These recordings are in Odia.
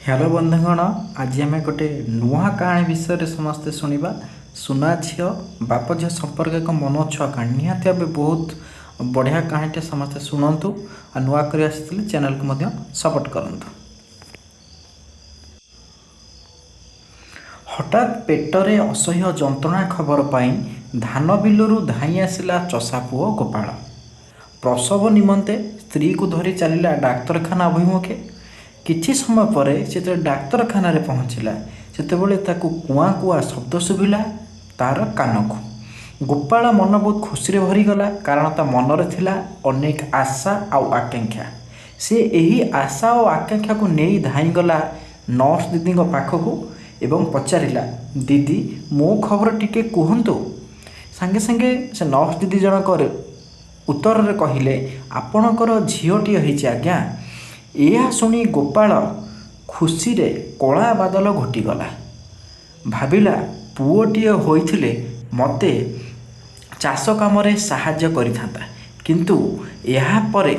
ହ୍ୟାଲୋ ବନ୍ଧୁଗଣ, ଆଜି ଆମେ ଗୋଟେ ନୂଆ କାହାଣୀ ବିଷୟରେ ସମସ୍ତେ ଶୁଣିବା। ସୁନା ଝିଅ ବାପ ଝିଅ ସମ୍ପର୍କ ଏକ ମନଛୁଆଁ କାହାଣୀ। ନିହାତି ଭାବେ ବହୁତ ବଢ଼ିଆ କାହାଣୀଟେ, ସମସ୍ତେ ଶୁଣନ୍ତୁ ଆଉ ନୂଆ କରି ଆସିଥିଲେ ଚ୍ୟାନେଲକୁ ମଧ୍ୟ ସପୋର୍ଟ କରନ୍ତୁ। ହଠାତ୍ ପେଟରେ ଅସହ୍ୟ ଯନ୍ତ୍ରଣା ଖବର ପାଇଁ ଧାନ ବିଲରୁ ଧାଇଁ ଆସିଲା ଚଷା ପୁଅ ଗୋପାଳ। ପ୍ରସବ ନିମନ୍ତେ ସ୍ତ୍ରୀକୁ ଧରି ଚାଲିଲା ଡାକ୍ତରଖାନା ଅଭିମୁଖେ। କିଛି ସମୟ ପରେ ସେ ଯେତେବେଳେ ଡାକ୍ତରଖାନାରେ ପହଞ୍ଚିଲା, ସେତେବେଳେ ତାକୁ କୁଆଁ କୁଆଁ ଶବ୍ଦ ଶୁଭିଲା ତାର କାନକୁ। ଗୋପାଳ ମନ ବହୁତ ଖୁସିରେ ଭରିଗଲା, କାରଣ ତା ମନରେ ଥିଲା ଅନେକ ଆଶା ଆଉ ଆକାଂକ୍ଷା। ସେ ଏହି ଆଶା ଓ ଆକାଂକ୍ଷାକୁ ନେଇ ଧାଇଁଗଲା ନର୍ସ ଦିଦିଙ୍କ ପାଖକୁ ଏବଂ ପଚାରିଲା, ଦିଦି, ମୋ ଖବର ଟିକେ କୁହନ୍ତୁ। ସାଙ୍ଗେ ସାଙ୍ଗେ ସେ ନର୍ସ ଦିଦି ଜଣକ ଉତ୍ତରରେ କହିଲେ, ଆପଣଙ୍କର ଝିଅଟିଏ ହେଇଛି ଆଜ୍ଞା। ଏହା ଶୁଣି ଗୋପାଳ ଖୁସିରେ କଳା ବାଦଲ ଘୋଟିଗଲା। ଭାବିଲା, ପୁଅଟିଏ ହୋଇଥିଲେ ମୋତେ ଚାଷ କାମରେ ସାହାଯ୍ୟ କରିଥାନ୍ତା। କିନ୍ତୁ ଏହାପରେ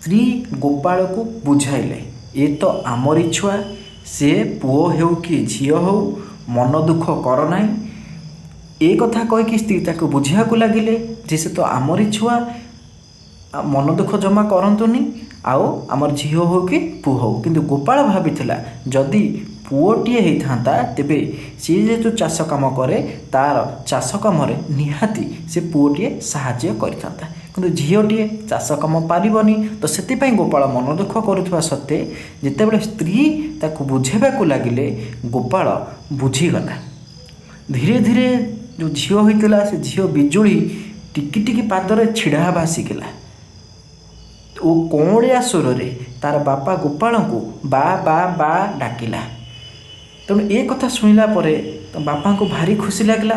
ସ୍ତ୍ରୀ ଗୋପାଳକୁ ବୁଝାଇଲେ, ଏ ତ ଆମରି ଛୁଆ, ସେ ପୁଅ ହେଉ କି ଝିଅ ହେଉ, ମନ ଦୁଃଖ କର ନାହିଁ। ଏ କଥା କହିକି ସ୍ତ୍ରୀ ତାକୁ ବୁଝିବାକୁ ଲାଗିଲେ ଯେ ସେ ତ ଆମରି ଛୁଆ, ମନ ଦୁଃଖ ଜମା କରନ୍ତୁନି, ଆଉ ଆମର ଝିଅ ହେଉ କି ପୁଅ ହେଉ। କିନ୍ତୁ ଗୋପାଳ ଭାବିଥିଲା, ଯଦି ପୁଅଟିଏ ହେଇଥାନ୍ତା ତେବେ ସିଏ ଯେହେତୁ ଚାଷ କାମ କରେ, ତାର ଚାଷ କାମରେ ନିହାତି ସେ ପୁଅଟିଏ ସାହାଯ୍ୟ କରିଥାନ୍ତା। କିନ୍ତୁ ଝିଅଟିଏ ଚାଷ କାମ ପାରିବନି, ତ ସେଥିପାଇଁ ଗୋପାଳ ମନ ଦୁଃଖ କରୁଥିବା ସତ୍ତ୍ୱେ ଯେତେବେଳେ ସ୍ତ୍ରୀ ତାକୁ ବୁଝେଇବାକୁ ଲାଗିଲେ, ଗୋପାଳ ବୁଝିଗଲା। ଧୀରେ ଧୀରେ ଯେଉଁ ଝିଅ ହୋଇଥିଲା, ସେ ଝିଅ ବିଜୁଳି ଟିକି ଟିକି ପାଦରେ ଛିଡ଼ା ହେବା ଶିଖିଲା ଓ କଅଁଳିଆ ସ୍ୱରରେ ତାର ବାପା ଗୋପାଳଙ୍କୁ ବା ବା ବା ଡାକିଲା। ତେଣୁ ଏ କଥା ଶୁଣିଲା ପରେ ବାପାଙ୍କୁ ଭାରି ଖୁସି ଲାଗିଲା।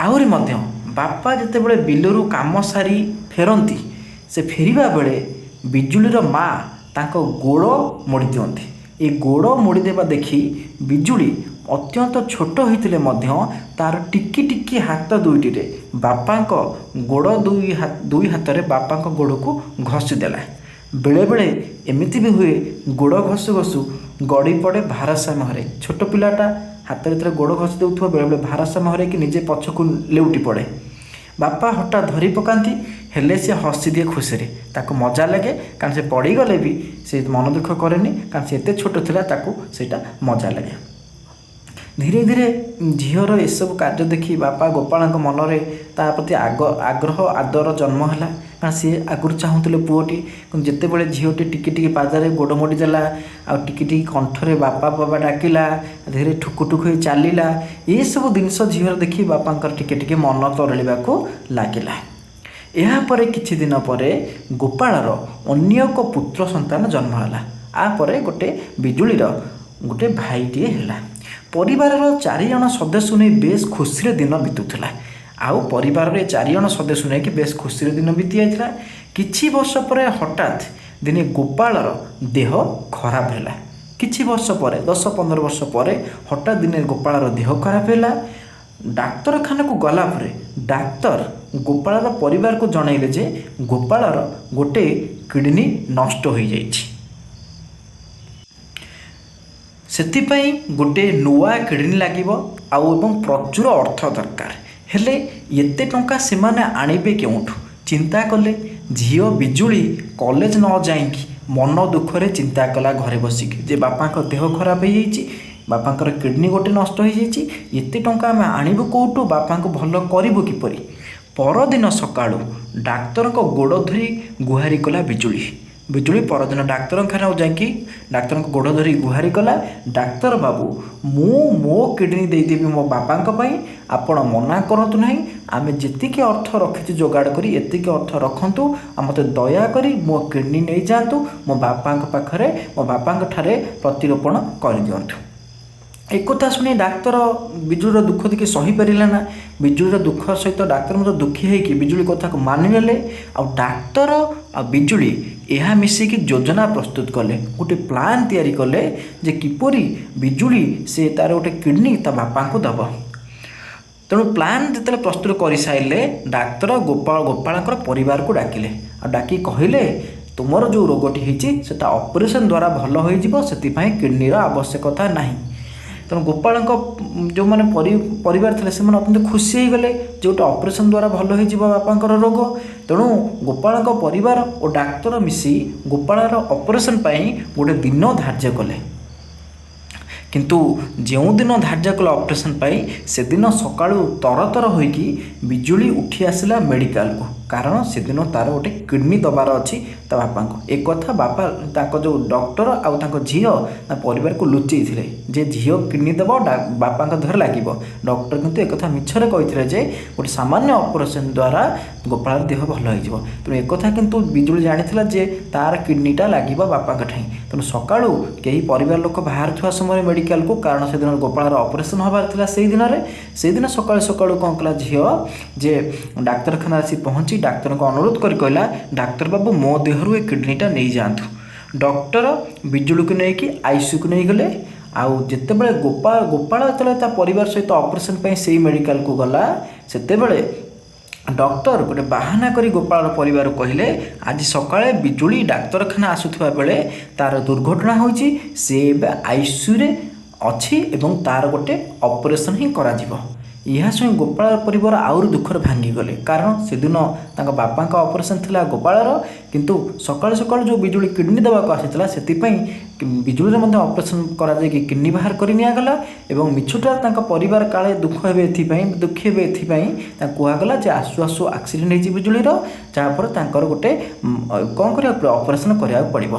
ଆହୁରି ମଧ୍ୟ ବାପା ଯେତେବେଳେ ବିଲରୁ କାମ ସାରି ଫେରନ୍ତି, ସେ ଫେରିବା ବେଳେ ବିଜୁଳିର ମା ତାଙ୍କ ଗୋଡ଼ ମୋଡ଼ି ଦିଅନ୍ତି। ଏ ଗୋଡ଼ ମୋଡ଼ିଦେବା ଦେଖି ବିଜୁଳି ଅତ୍ୟନ୍ତ ଛୋଟ ହୋଇଥିଲେ ମଧ୍ୟ ତାର ଟିକି ଟିକି ହାତ ଦୁଇଟିରେ ବାପାଙ୍କ ଗୋଡ଼ ଦୁଇ ହାତରେ ବାପାଙ୍କ ଗୋଡ଼କୁ ଘଷିଦେଲା। ବେଳେବେଳେ ଏମିତି ବି ହୁଏ, ଗୋଡ଼ ଘଷୁ ଘଷୁ ଗଡ଼ି ପଡ଼େ ଭାରସାମ୍ୟ ହରାଇ। ଛୋଟ ପିଲାଟା ହାତରେ ଯେତେବେଳେ ଗୋଡ଼ ଘଷି ଦେଉଥିବ, ବେଳେବେଳେ ଭାରସାମ୍ୟ ହରାଇକି ନିଜେ ପଛକୁ ଲେଉଟି ପଡ଼େ। ବାପା ହଠାତ୍ ଧରି ପକାନ୍ତି, ହେଲେ ସେ ହସିଦିଏ ଖୁସିରେ। ତାକୁ ମଜା ଲାଗେ, କାରଣ ସେ ପଡ଼ିଗଲେ ବି ସେ ମନ ଦୁଃଖ କରେନି, କାରଣ ସେ ଏତେ ଛୋଟ ଥିଲା, ତାକୁ ସେଇଟା ମଜା ଲାଗେ। ଧୀରେ ଧୀରେ ଝିଅର ଏସବୁ କାର୍ଯ୍ୟ ଦେଖି ବାପା ଗୋପାଳଙ୍କ ମନରେ ତା ପ୍ରତି ଆଗ ଆଗ୍ରହ ଆଦର ଜନ୍ମ ହେଲା, କାରଣ ସିଏ ଆଗରୁ ଚାହୁଁଥିଲେ ପୁଅଟି। କିନ୍ତୁ ଯେତେବେଳେ ଝିଅଟି ଟିକେ ଟିକେ ପାଦରେ ଗୋଡ଼ ମୋଡ଼ି ଦେଲା ଆଉ ଟିକେ ଟିକେ କଣ୍ଠରେ ବାପା ବାବା ଡାକିଲା, ଧୀରେ ଠୁକୁ ଠୁକୁ ହେଇ ଚାଲିଲା, ଏସବୁ ଜିନିଷ ଝିଅର ଦେଖି ବାପାଙ୍କର ଟିକେ ଟିକେ ମନ ତରଳିବାକୁ ଲାଗିଲା। ଏହାପରେ କିଛି ଦିନ ପରେ ଗୋପାଳର ଅନ୍ୟ ଏକ ପୁତ୍ର ସନ୍ତାନ ଜନ୍ମ ହେଲା। ଆପରେ ଗୋଟେ ବିଜୁଳିର ଗୋଟେ ଭାଇଟିଏ ହେଲା। ପରିବାରର ଚାରିଜଣ ସଦସ୍ୟ ନେଇ ବେଶ ଖୁସିରେ ଦିନ ବିତୁଥିଲା। ଆଉ ପରିବାରରେ ଚାରିଜଣ ସଦସ୍ୟ ନେଇକି ବେଶ ଖୁସିରେ ଦିନ ବିତି ଯାଇଥିଲା। କିଛି ବର୍ଷ ପରେ ହଠାତ୍ ଦିନେ ଗୋପାଳର ଦେହ ଖରାପ ହେଲା। କିଛି ବର୍ଷ ପରେ, 10-15 ବର୍ଷ ପରେ ହଠାତ୍ ଦିନେ ଗୋପାଳର ଦେହ ଖରାପ ହେଲା। ଡାକ୍ତରଖାନାକୁ ଗଲା ପରେ ଡାକ୍ତର ଗୋପାଳର ପରିବାରକୁ ଜଣାଇଲେ ଯେ ଗୋପାଳର ଗୋଟେ କିଡ଼ନୀ ନଷ୍ଟ ହୋଇଯାଇଛି, ସେଥିପାଇଁ ଗୋଟେ ନୂଆ କିଡ଼ନୀ ଲାଗିବ ଆଉ ଏବଂ ପ୍ରଚୁର ଅର୍ଥ ଦରକାର। ହେଲେ ଏତେ ଟଙ୍କା ସେମାନେ ଆଣିବେ କେଉଁଠୁ? ଚିନ୍ତା କଲେ। ଝିଅ ବିଜୁଳି କଲେଜ ନ ଯାଇକି ମନ ଦୁଃଖରେ ଚିନ୍ତା କଲା ଘରେ ବସିକି ଯେ ବାପାଙ୍କ ଦେହ ଖରାପ ହେଇଯାଇଛି, ବାପାଙ୍କର କିଡ଼ନୀ ଗୋଟେ ନଷ୍ଟ ହେଇଯାଇଛି, ଏତେ ଟଙ୍କା ଆମେ ଆଣିବୁ କେଉଁଠୁ, ବାପାଙ୍କୁ ଭଲ କରିବୁ କିପରି? ପରଦିନ ସକାଳୁ ଡାକ୍ତରଙ୍କ ଗୋଡ଼ ଧରି ଗୁହାରି କଲା ବିଜୁଳି। ବିଜୁଳି ପରଦିନ ଡାକ୍ତରଖାନାକୁ ଯାଇକି ଡାକ୍ତରଙ୍କ ଗୋଡ଼ ଧରି ଗୁହାରି କଲା, ଡାକ୍ତର ବାବୁ, ମୁଁ ମୋ କିଡ଼ନୀ ଦେଇଦେବି ମୋ ବାପାଙ୍କ ପାଇଁ, ଆପଣ ମନା କରନ୍ତୁ ନାହିଁ। ଆମେ ଯେତିକି ଅର୍ଥ ରଖିଛୁ ଯୋଗାଡ଼ କରି, ଏତିକି ଅର୍ଥ ରଖନ୍ତୁ ଆଉ ମୋତେ ଦୟାକରି ମୋ କିଡ଼ନୀ ନେଇଯାଆନ୍ତୁ, ମୋ ବାପାଙ୍କ ପାଖରେ, ମୋ ବାପାଙ୍କ ଠାରେ ପ୍ରତିରୋପଣ କରିଦିଅନ୍ତୁ। ଏକଥା ଶୁଣି ଡାକ୍ତର ବିଜୁଳିର ଦୁଃଖ ଦେଖି ସହିପାରିଲେ ନା। ବିଜୁଳିର ଦୁଃଖ ସହିତ ଡାକ୍ତର ମଧ୍ୟ ଦୁଃଖୀ ହେଇକି ବିଜୁଳି କଥାକୁ ମାନିନେଲେ। ଆଉ ଡାକ୍ତର ଆଉ ବିଜୁଳି ଏହା ମିଶିକି ଯୋଜନା ପ୍ରସ୍ତୁତ କଲେ, ଗୋଟେ ପ୍ଲାନ୍ ତିଆରି କଲେ ଯେ କିପରି ବିଜୁଳି ସେ ତାର ଗୋଟେ କିଡ଼ନୀ ତା ବାପାଙ୍କୁ ଦେବ। ତେଣୁ ପ୍ଲାନ୍ ଯେତେବେଳେ ପ୍ରସ୍ତୁତ କରିସାରିଲେ, ଡାକ୍ତର ଗୋପାଳ ଗୋପାଳଙ୍କର ପରିବାରକୁ ଡାକିଲେ ଆଉ ଡାକି କହିଲେ, ତୁମର ଯେଉଁ ରୋଗଟି ହେଇଛି ସେଟା ଅପରେସନ୍ ଦ୍ୱାରା ଭଲ ହୋଇଯିବ, ସେଥିପାଇଁ କିଡ଼ନୀର ଆବଶ୍ୟକତା ନାହିଁ। ତେଣୁ ଗୋପାଳଙ୍କ ଯେଉଁମାନେ ପରିବାର ଥିଲେ ସେମାନେ ଅତ୍ୟନ୍ତ ଖୁସି ହେଇଗଲେ ଯେ ଗୋଟେ ଅପରେସନ୍ ଦ୍ୱାରା ଭଲ ହେଇଯିବ ବାପାଙ୍କର ରୋଗ। ତେଣୁ ଗୋପାଳଙ୍କ ପରିବାର ଓ ଡାକ୍ତର ମିଶି ଗୋପାଳର ଅପରେସନ୍ ପାଇଁ ଗୋଟେ ଦିନ ଧାର୍ଯ୍ୟ କଲେ। କିନ୍ତୁ ଯେଉଁଦିନ ଧାର୍ଯ୍ୟ କଲେ ଅପରେସନ୍ ପାଇଁ, ସେଦିନ ସକାଳୁ ତରତର ହୋଇକି ବିଜୁଳି ଉଠି ଆସିଲା ମେଡ଼ିକାଲକୁ, କାରଣ ସେଦିନ ତାର ଗୋଟେ କିଡ଼ନୀ ଦେବାର ଅଛି ତା ବାପାଙ୍କୁ। ଏକଥା ବାପା ତାଙ୍କ ଯେଉଁ ଡକ୍ଟର ଆଉ ତାଙ୍କ ଝିଅ ତା ପରିବାରକୁ ଲୁଚେଇଥିଲେ ଯେ ଝିଅ କିଡ଼ନୀ ଦେବ, ବାପାଙ୍କ ଦେହରେ ଲାଗିବ। ଡକ୍ଟର କିନ୍ତୁ ଏକଥା ମିଛରେ କହିଥିଲେ ଯେ ଗୋଟେ ସାମାନ୍ୟ ଅପରେସନ୍ ଦ୍ୱାରା ଗୋପାଳର ଦେହ ଭଲ ହେଇଯିବ। ତେଣୁ ଏକଥା କିନ୍ତୁ ବିଜୁଳି ଜାଣିଥିଲା ଯେ ତାର କିଡ଼ନୀଟା ଲାଗିବ ବାପାଙ୍କ ଠାଇଁ। ତେଣୁ ସକାଳୁ କେହି ପରିବାର ଲୋକ ବାହାରୁଥିବା ସମୟରେ ମେଡ଼ିକାଲକୁ, କାରଣ ସେଦିନ ଗୋପାଳର ଅପରେସନ୍ ହେବାର ଥିଲା ସେଇ ଦିନରେ, ସେଇଦିନ ସକାଳୁ ସକାଳୁ କ'ଣ କଲା ଝିଅ ଯେ ଡାକ୍ତରଖାନାରେ ଆସି ପହଞ୍ଚି ଡାକ୍ତରଙ୍କୁ ଅନୁରୋଧ କରି କହିଲା, ଡାକ୍ତର ବାବୁ, ମୋ ଦେହରୁ ଏ କିଡ଼ନୀଟା ନେଇଯାଆନ୍ତୁ। ଡକ୍ଟର ବିଜୁଳିକୁ ନେଇକି ଆଇସିୟୁକୁ ନେଇଗଲେ। ଆଉ ଯେତେବେଳେ ଗୋପାଳ ଯେତେବେଳେ ତା ପରିବାର ସହିତ ଅପରେସନ୍ ପାଇଁ ସେଇ ମେଡ଼ିକାଲକୁ ଗଲା, ସେତେବେଳେ ଡକ୍ଟର ଗୋଟେ ବାହାନା କରି ଗୋପାଳର ପରିବାରକୁ କହିଲେ, ଆଜି ସକାଳେ ବିଜୁଳି ଡାକ୍ତରଖାନା ଆସୁଥିବା ବେଳେ ତାର ଦୁର୍ଘଟଣା ହୋଇଛି, ସେ ଏବେ ଆଇସିୟୁରେ ଅଛି ଏବଂ ତାର ଗୋଟେ ଅପରେସନ୍ ହିଁ କରାଯିବ। ଏହା ଶୁଣି ଗୋପାଳର ପରିବାର ଆହୁରି ଦୁଃଖରେ ଭାଙ୍ଗିଗଲେ, କାରଣ ସେଦିନ ତାଙ୍କ ବାପାଙ୍କ ଅପରେସନ୍ ଥିଲା ଗୋପାଳର, କିନ୍ତୁ ସକାଳୁ ସକାଳୁ ଯେଉଁ ବିଜୁଳି କିଡ଼ନୀ ଦେବାକୁ ଆସିଥିଲା ସେଥିପାଇଁ ବିଜୁଳିରେ ମଧ୍ୟ ଅପରେସନ୍ କରାଯାଇକି କିଡ଼ନୀ ବାହାର କରି ନିଆଗଲା। ଏବଂ ମିଛୁଟା ତାଙ୍କ ପରିବାର କାଳେ ଦୁଃଖ ହେବେ ଏଥିପାଇଁ, ଦୁଃଖୀ ହେବେ ଏଥିପାଇଁ ତାଙ୍କୁ କୁହାଗଲା ଯେ ଆସୁ ଆସୁ ଆକ୍ସିଡେଣ୍ଟ ହେଇଛି ବିଜୁଳିର, ଯାହାଫଳରେ ତାଙ୍କର ଗୋଟେ କ'ଣ କରିବାକୁ ପଡ଼ିବ, ଅପରେସନ୍ କରିବାକୁ ପଡ଼ିବ।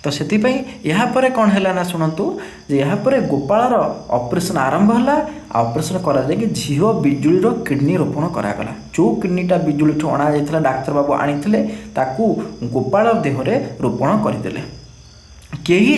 ତ ସେଥିପାଇଁ ଏହାପରେ କ'ଣ ହେଲା ନା ଶୁଣନ୍ତୁ ଯେ ଏହାପରେ ଗୋପାଳର ଅପରେସନ୍ ଆରମ୍ଭ ହେଲା। ଆଉ ଅପରେସନ୍ କରାଯାଇକି ଝିଅ ବିଜୁଳିର କିଡ଼ନୀ ରୋପଣ କରାଗଲା। ଯେଉଁ କିଡ଼ନୀଟା ବିଜୁଳିଠୁ ଅଣାଯାଇଥିଲା, ଡାକ୍ତର ବାବୁ ଆଣିଥିଲେ, ତାକୁ ଗୋପାଳ ଦେହରେ ରୋପଣ କରିଦେଲେ। କେହି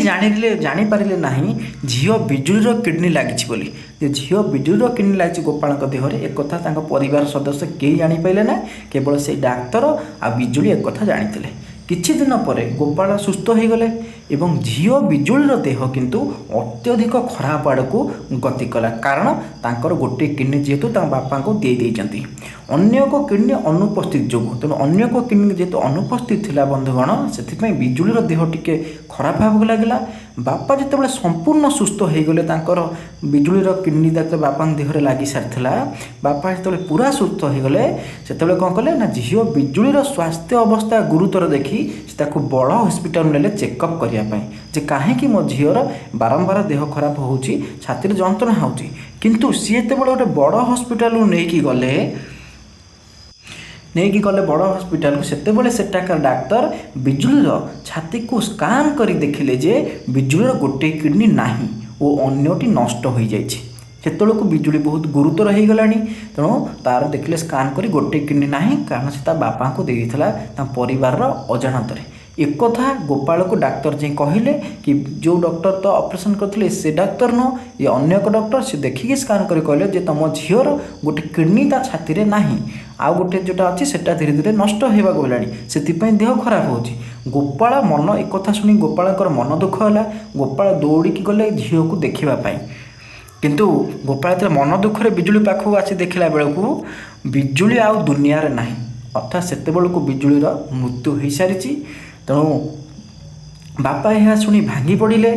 ଜାଣିପାରିଲେ ନାହିଁ ଝିଅ ବିଜୁଳିର କିଡ଼ନୀ ଲାଗିଛି ବୋଲି। ଯେ ଝିଅ ବିଜୁଳିର କିଡ଼ନୀ ଲାଗିଛି ଗୋପାଳଙ୍କ ଦେହରେ, ଏକଥା ତାଙ୍କ ପରିବାର ସଦସ୍ୟ କେହି ଜାଣିପାରିଲେ ନା, କେବଳ ସେଇ ଡାକ୍ତର ଆଉ ବିଜୁଳି ଏକଥା ଜାଣିଥିଲେ। କିଛି ଦିନ ପରେ ଗୋପାଳ ସୁସ୍ଥ ହୋଇଗଲେ ଏବଂ ଝିଅ ବିଜୁଳିର ଦେହ କିନ୍ତୁ ଅତ୍ୟଧିକ ଖରାପ ଆଡ଼କୁ ଗତି କଲା, କାରଣ ତାଙ୍କର ଗୋଟିଏ କିଡ଼ନୀ ଯେହେତୁ ତାଙ୍କ ବାପାଙ୍କୁ ଦେଇ ଦେଇଛନ୍ତି, ଅନ୍ୟ ଏକ କିଡ଼ନୀ ଅନୁପସ୍ଥିତ ଯୋଗୁଁ। ତେଣୁ ଅନ୍ୟ ଏକ କିଡ଼ନୀ ଯେହେତୁ ଅନୁପସ୍ଥିତ ଥିଲା ବନ୍ଧୁଗଣ, ସେଥିପାଇଁ ବିଜୁଳିର ଦେହ ଟିକେ ଖରାପ ହେବାକୁ ଲାଗିଲା। ବାପା ଯେତେବେଳେ ସମ୍ପୂର୍ଣ୍ଣ ସୁସ୍ଥ ହୋଇଗଲେ, ତାଙ୍କର ବିଜୁଳିର କିଡ଼ନୀ ଯେତେବେଳେ ବାପାଙ୍କ ଦେହରେ ଲାଗି ସାରିଥିଲା, ବାପା ଯେତେବେଳେ ପୁରା ସୁସ୍ଥ ହୋଇଗଲେ, ସେତେବେଳେ କ'ଣ କଲେ ନା ଝିଅ ବିଜୁଳିର ସ୍ୱାସ୍ଥ୍ୟ ଅବସ୍ଥା ଗୁରୁତର ଦେଖି ସେ ତାକୁ ବଡ଼ ହସ୍ପିଟାଲ ନେଲେ ଚେକଅପ୍ କରିବା ପାଇଁ, ଯେ କାହିଁକି ମୋ ଝିଅର ବାରମ୍ବାର ଦେହ ଖରାପ ହେଉଛି, ଛାତିରେ ଯନ୍ତ୍ରଣା ହେଉଛି। କିନ୍ତୁ ସିଏ ଯେତେବେଳେ ଗୋଟେ ବଡ଼ ହସ୍ପିଟାଲକୁ ନେଇକି ଗଲେ ବଡ଼ ହସ୍ପିଟାଲକୁ, ସେତେବେଳେ ସେଠାକାର ଡାକ୍ତର ବିଜୁଳିର ଛାତିକୁ ସ୍କାନ୍ କରି ଦେଖିଲେ ଯେ ବିଜୁଳିର ଗୋଟିଏ କିଡ଼ନୀ ନାହିଁ ଓ ଅନ୍ୟଟି ନଷ୍ଟ ହୋଇଯାଇଛି। ସେତେବେଳକୁ ବିଜୁଳି ବହୁତ ଗୁରୁତର ହେଇଗଲାଣି। ତେଣୁ ତାର ଦେଖିଲେ ସ୍କାନ୍ କରି ଗୋଟିଏ କିଡ଼ନୀ ନାହିଁ, କାରଣ ସେ ତା ବାପାଙ୍କୁ ଦେଇଥିଲା ତାଙ୍କ ପରିବାରର ଅଜାଣତରେ। ଏକଥା ଗୋପାଳକୁ ଡାକ୍ତର ଯାଇ କହିଲେ କି ଯେଉଁ ଡକ୍ଟର ତ ଅପରେସନ୍ କରିଥିଲେ ସେ ଡାକ୍ତର ନୁହଁ, ଇଏ ଅନ୍ୟ ଏକ ଡକ୍ଟର। ସେ ଦେଖିକି ସ୍କାନ୍ କରି କହିଲେ ଯେ ତୁମ ଝିଅର ଗୋଟେ କିଡ଼ନୀ ତା ଛାତିରେ ନାହିଁ, ଆଉ ଗୋଟେ ଯେଉଁଟା ଅଛି ସେଟା ଧୀରେ ଧୀରେ ନଷ୍ଟ ହେବାକୁ ଗଲାଣି, ସେଥିପାଇଁ ଦେହ ଖରାପ ହେଉଛି। ଗୋପାଳ ମନ ଏକଥା ଶୁଣି ଗୋପାଳଙ୍କର ମନ ଦୁଃଖ ହେଲା। ଗୋପାଳ ଦୌଡ଼ିକି ଗଲେ ଝିଅକୁ ଦେଖିବା ପାଇଁ, କିନ୍ତୁ ଗୋପାଳ ଯେତେବେଳେ ମନ ଦୁଃଖରେ ବିଜୁଳି ପାଖକୁ ଆସି ଦେଖିଲା ବେଳକୁ ବିଜୁଳି ଆଉ ଦୁନିଆରେ ନାହିଁ, ଅର୍ଥାତ୍ ସେତେବେଳକୁ ବିଜୁଳିର ମୃତ୍ୟୁ ହୋଇସାରିଛି। ତେଣୁ ବାପା ଏହା ଶୁଣି ଭାଙ୍ଗି ପଡ଼ିଲେ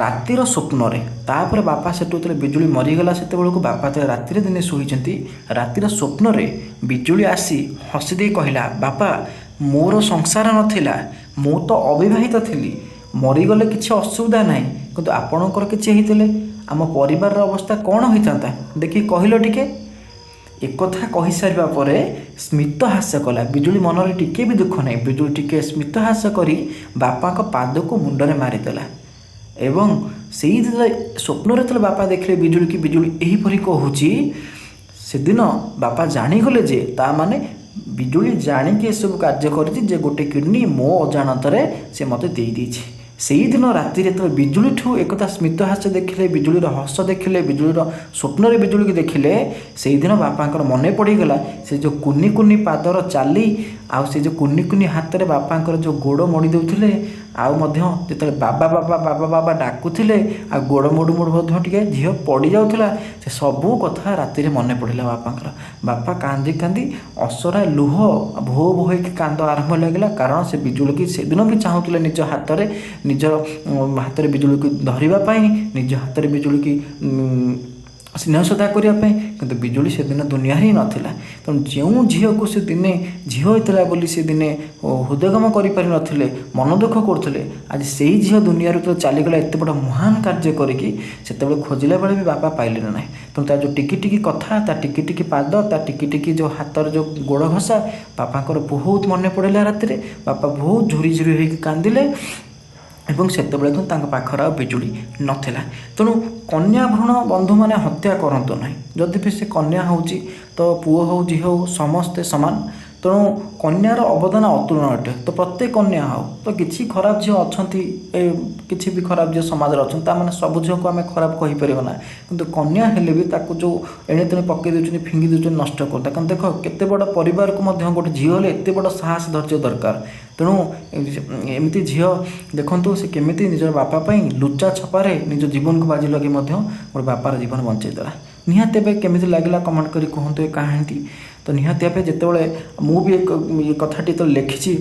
ରାତିର ସ୍ୱପ୍ନରେ। ତାପରେ ବାପା ସେଠୁ ଯେତେବେଳେ ବିଜୁଳି ମରିଗଲା, ସେତେବେଳକୁ ବାପା ଯେତେବେଳେ ରାତିରେ ଦିନେ ଶୋଇଛନ୍ତି, ରାତିର ସ୍ୱପ୍ନରେ ବିଜୁଳି ଆସି ହସି ଦେଇ କହିଲା, ବାପା ମୋର ସଂସାର ନଥିଲା, ମୁଁ ତ ଅବିବାହିତ ଥିଲି, ମରିଗଲେ କିଛି ଅସୁବିଧା ନାହିଁ, କିନ୍ତୁ ଆପଣଙ୍କର କିଛି ହେଇଥିଲେ ଆମ ପରିବାରର ଅବସ୍ଥା କ'ଣ ହୋଇଥାନ୍ତା ଦେଖି କହିଲ ଟିକେ। ଏକଥା କହିସାରିବା ପରେ ସ୍ମିତ ହାସ୍ୟ କଲା ବିଜୁଳି। ମନରେ ଟିକେ ବି ଦୁଃଖ ନାହିଁ। ବିଜୁଳି ଟିକେ ସ୍ମିତ ହାସ୍ୟ କରି ବାପାଙ୍କ ପାଦକୁ ମୁଣ୍ଡରେ ମାରିଦେଲା। ଏବଂ ସେଇ ସ୍ୱପ୍ନରେ ଯେତେବେଳେ ବାପା ଦେଖିଲେ ବିଜୁଳିକି ବିଜୁଳି ଏହିପରି କହୁଛି, ସେଦିନ ବାପା ଜାଣିଗଲେ ଯେ ତା ମାନେ ବିଜୁଳି ଜାଣିକି ଏସବୁ କାର୍ଯ୍ୟ କରିଛି, ଯେ ଗୋଟେ କିଡ଼ନୀ ମୋ ଅଜାଣତରେ ସେ ମୋତେ ଦେଇଦେଇଛି। ସେଇଦିନ ରାତିରେ ଯେତେବେଳେ ବିଜୁଳିଠୁ ଏକଥା ସ୍ମିତ ହାସ୍ୟ ଦେଖିଲେ, ବିଜୁଳିର ହସ ଦେଖିଲେ, ବିଜୁଳିର ସ୍ୱପ୍ନରେ ବିଜୁଳିକୁ ଦେଖିଲେ, ସେଇଦିନ ବାପାଙ୍କର ମନେ ପଡ଼ିଗଲା ସେ ଯେଉଁ କୁନି କୁନି ପାଦର ଚାଲି, ଆଉ ସେ ଯେଉଁ କୁନି କୁନି ହାତରେ ବାପାଙ୍କର ଯେଉଁ ଗୋଡ଼ ମୋଡ଼ି ଦେଉଥିଲେ, ଆଉ ମଧ୍ୟ ଯେତେବେଳେ ବାବା ବାବା ବାବା ବାବା ଡାକୁଥିଲେ ଆଉ ଗୋଡ଼ ମୋଡ଼ୁ ମୋଡ଼ୁ ମଧ୍ୟ ଟିକେ ଝିଅ ପଡ଼ିଯାଉଥିଲା, ସେ ସବୁ କଥା ରାତିରେ ମନେ ପଡ଼ିଲା ବାପାଙ୍କର। ବାପା କାନ୍ଦି କାନ୍ଦି ଅସରା ଲୁହ ଭୋ ଭୋ ହେଇକି କାନ୍ଦ ଆରମ୍ଭ ଲାଗିଲା। କାରଣ ସେ ବିଜୁଳିକି ସେଦିନ ବି ଚାହୁଁଥିଲେ ନିଜ ହାତରେ, ନିଜ ହାତରେ ବିଜୁଳିକୁ ଧରିବା ପାଇଁ, ନିଜ ହାତରେ ବିଜୁଳିକି ସ୍ନେହ ଶ୍ରଦ୍ଧା କରିବା ପାଇଁ, କିନ୍ତୁ ବିଜୁଳି ସେଦିନ ଦୁନିଆରେ ହିଁ ନଥିଲା। ତେଣୁ ଯେଉଁ ଝିଅକୁ ସେ ଦିନେ ଝିଅ ହେଇଥିଲା ବୋଲି ସେ ଦିନେ ହୃଦୟଙ୍ଗମ କରିପାରିନଥିଲେ, ମନ ଦୁଃଖ କରୁଥିଲେ, ଆଜି ସେଇ ଝିଅ ଦୁନିଆରୁ ତ ଚାଲିଗଲା ଏତେ ବଡ଼ ମହାନ କାର୍ଯ୍ୟ କରିକି, ସେତେବେଳେ ଖୋଜିଲା ବେଳେ ବି ବାପା ପାଇଲେ ନାହିଁ। ତେଣୁ ତା ଯେଉଁ ଟିକି ଟିକି କଥା, ତା ଟିକି ଟିକି ପାଦ, ତା ଟିକି ଟିକି ଯେଉଁ ହାତର ଯେଉଁ ଗୋଡ଼ ଘଷା, ବାପାଙ୍କର ବହୁତ ମନେ ପଡ଼ିଲା ରାତିରେ। ବାପା ବହୁତ ଝୁରି ଝୁରି ହେଇକି କାନ୍ଦିଲେ ଏବଂ ସେତେବେଳେ କିନ୍ତୁ ତାଙ୍କ ପାଖରେ ଆଉ ବିଜୁଳି ନଥିଲା। ତେଣୁ କନ୍ୟା ଭ୍ରୂଣ ବନ୍ଧୁମାନେ ହତ୍ୟା କରନ୍ତୁ ନାହିଁ। ଯଦି ବି ସେ କନ୍ୟା ହେଉଛି ତ ପୁଅ ହେଉ ଝିଅ ହେଉ ସମସ୍ତେ ସମାନ। ତେଣୁ କନ୍ୟାର ଅବଦାନ ଅତୁଳନୀୟ ଅଟେ। ତ ପ୍ରତ୍ୟେକ କନ୍ୟା ହେଉ, ତ କିଛି ଖରାପ ଝିଅ ଅଛନ୍ତି, ଏ କିଛି ବି ଖରାପ ଝିଅ ସମାଜରେ ଅଛନ୍ତି, ତାମାନେ ସବୁ ଝିଅକୁ ଆମେ ଖରାପ କହିପାରିବା ନା। କିନ୍ତୁ କନ୍ୟା ହେଲେ ବି ତାକୁ ଯେଉଁ ଏଣେ ତେଣେ ପକାଇ ଦେଉଛନ୍ତି, ଫିଙ୍ଗି ଦେଉଛନ୍ତି, ନଷ୍ଟ କରୁଛନ୍ତି। କାରଣ ଦେଖ କେତେ ବଡ଼ ପରିବାରକୁ ମଧ୍ୟ ଗୋଟେ ଝିଅ ହେଲେ ଏତେ ବଡ଼ ସାହସ ଧୈର୍ଯ୍ୟ ଦରକାର। ତେଣୁ ଏମିତି ଝିଅ ଦେଖନ୍ତୁ ସେ କେମିତି ନିଜର ବାପା ପାଇଁ ଲୁଚା ଛପାରେ ନିଜ ଜୀବନକୁ ବାଜି ଲଗାଇ ମଧ୍ୟ ଗୋଟେ ବାପାର ଜୀବନ ବଞ୍ଚେଇ ଦେଲା। ନିହାତି ଏବେ କେମିତି ଲାଗିଲା କମେଣ୍ଟ କରି କୁହନ୍ତୁ ଏ କାହାଣୀଟି। ତ ନିହାତି ଭାବେ ଯେତେବେଳେ ମୁଁ ବି ଏ କଥାଟି ଯେତେବେଳେ ଲେଖିଛି,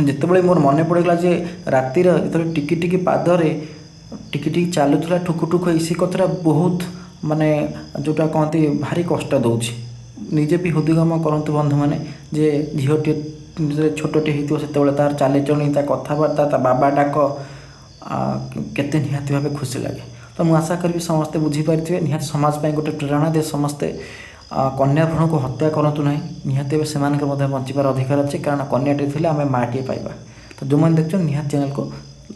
ଯେତେବେଳେ ମୋର ମନେ ପଡ଼ିଗଲା ଯେ ରାତିର ଯେତେବେଳେ ଟିକି ଟିକି ପାଦରେ ଟିକି ଟିକି ଚାଲୁଥିଲା ଠୁକୁ ଠୁକୁ ହେଇ, ସେ କଥାଟା ବହୁତ ମାନେ ଯେଉଁଟା କହନ୍ତି ଭାରି କଷ୍ଟ ଦେଉଛି। ନିଜେ ବି ହୃଦୟଙ୍ଗମ କରନ୍ତୁ ବନ୍ଧୁମାନେ ଯେ ଝିଅଟିଏ ଯେତେବେଳେ ଛୋଟଟେ ହେଇଥିବ ସେତେବେଳେ ତାର ଚାଲିଚଳଣି, ତା କଥାବାର୍ତ୍ତା, ତା ବାବା ଡାକ କେତେ ନିହାତି ଭାବେ ଖୁସି ଲାଗେ। ତ ମୁଁ ଆଶା କରିବି ସମସ୍ତେ ବୁଝିପାରିଥିବେ। ନିହାତି ସମାଜ ପାଇଁ ଗୋଟେ ପ୍ରେରଣା ଦିଏ। ସମସ୍ତେ କନ୍ୟା ଭ୍ରୂଣକୁ ହତ୍ୟା କରନ୍ତୁ ନାହିଁ। ନିହାତି ଭାବେ ସେମାନଙ୍କର ମଧ୍ୟ ବଞ୍ଚିବାର ଅଧିକାର ଅଛି, କାରଣ କନ୍ୟାଟିଏ ଥିଲେ ଆମେ ମାଆଟିଏ ପାଇବା। ତ ଯେଉଁମାନେ ଦେଖୁଛନ୍ତି ନିହାତି ଚ୍ୟାନେଲକୁ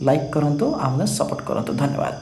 ଲାଇକ୍ କରନ୍ତୁ ଆଉ ମଧ୍ୟ ସପୋର୍ଟ କରନ୍ତୁ। ଧନ୍ୟବାଦ।